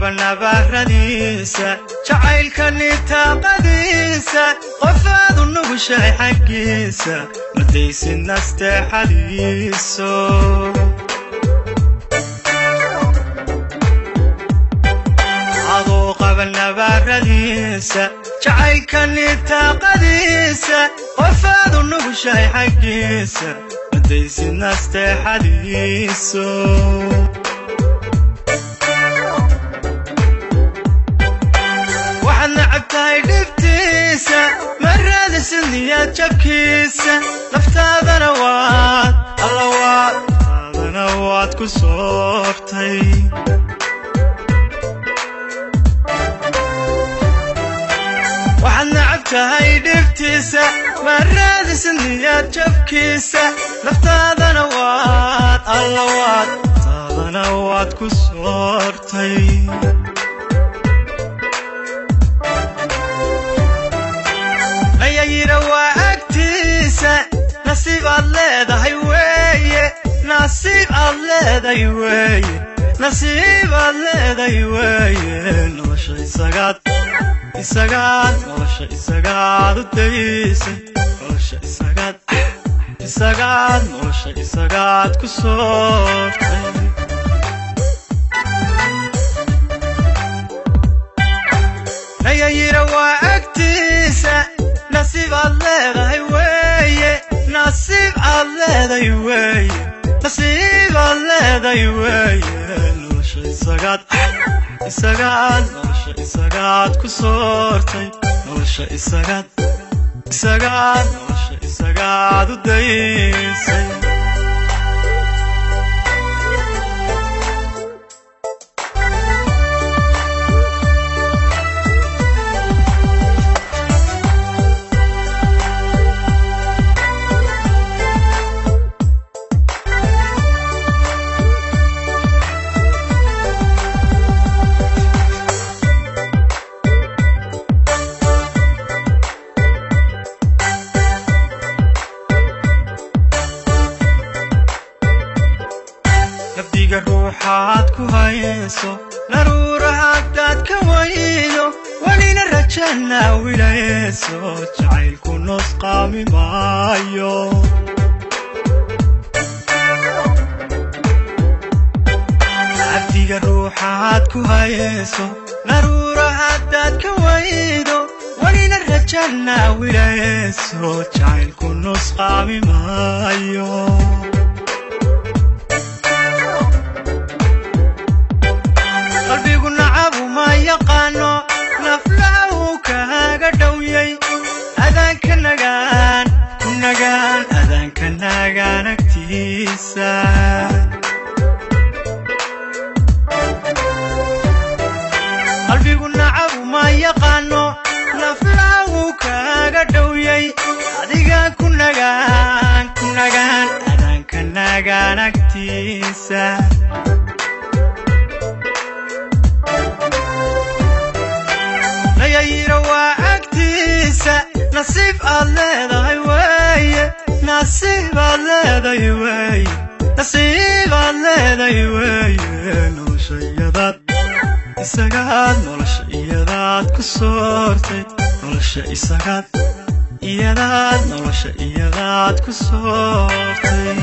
qaba nabaaradiisa jacaylka nitaaqadiisa qofaadu nugushahay xaggiisa madaysid nasteexadiiso aduu qaba nabaaradiisa jacaylka nitaaqadiisa qofaadu nugushahay xaggiisa madaysid nasteexadiiso waxaad nacabtahay dhibtiisa ma raadisid niyaad jabkiisa naftaadana waad alla waad taadana waad ku soortay waxaad nacabtahay dhibtiisa ma raadisid niyaad jabkiisa naftaadana waad alla waad taadana waad ku soortay nayayira waa agtiisa nasiib aad leedahay weeye nasiib aad leedahay weeye nasiib aad leedahay weeye nolosha isagaad isagaad nolosha isagaad u daysay nolosha isagaad isagaad nolosha isagaad ku soortay nayayira waa agtiisa nasiib aad leedahay weeye nasiib aad leedahay weeye nasiib aad leedahay weeye nolosha isagaad isagaad nolosha isagaad ku soortay nolosha isagaad isagaad nolosha isagaad u daysay nabdiga ruuxaad ku hayso naruura haddaad ka waydo welina rajana wilayso jacaylku nosqaami maayo nabdiga ruuxaad ku hayso naruura haddaad ka waydo welina rajana wilayso jacaylku nosqaami maayo qalbigu nacabu ma yaqaano naflaha uu kaaga dhowyay adaanka nagaan ku nagaan adaanka nagaan agtiisa qalbigu nacabu ma yaqaano naflaha uu kaaga dhowyay adigaa ku nagaan ku nagaan adaanka nagaan agtiisa nayayira waa agtiisa nasiib aad leedahay weeye nasiib aad leedahay weeye nasiib aad leedahay weeye nolosha iyadaad isagaad nolosha iyadaad ku soortay nolosha isagaad iyadaad nolosha iyadaad ku soortay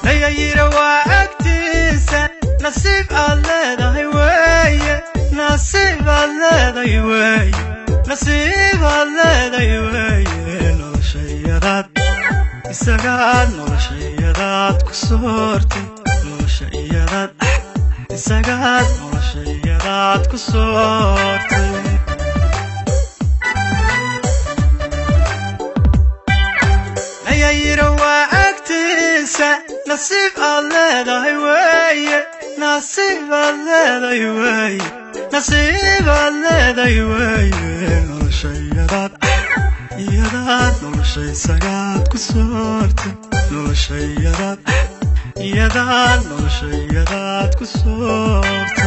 nayayira waa agtiisa nasiib aad leedahay weeye nasiib aad leedahay weeye nasiib aad leedahay weeye nolosha iyadaad isagaad nolosha iyadaad ku soortay nolosha iyadaad isagaad nolosha iyadaad ku soortay nayayira waa agtiisa nasiib aad leedahay weeye nasiib aad leedahay weeye nasiib aad leedahay weeye nolosha iyadaad iyadaad nolosha isagaad ku soortay nolosha iyadaad iyadaad nolosha iyadaad ku soortay.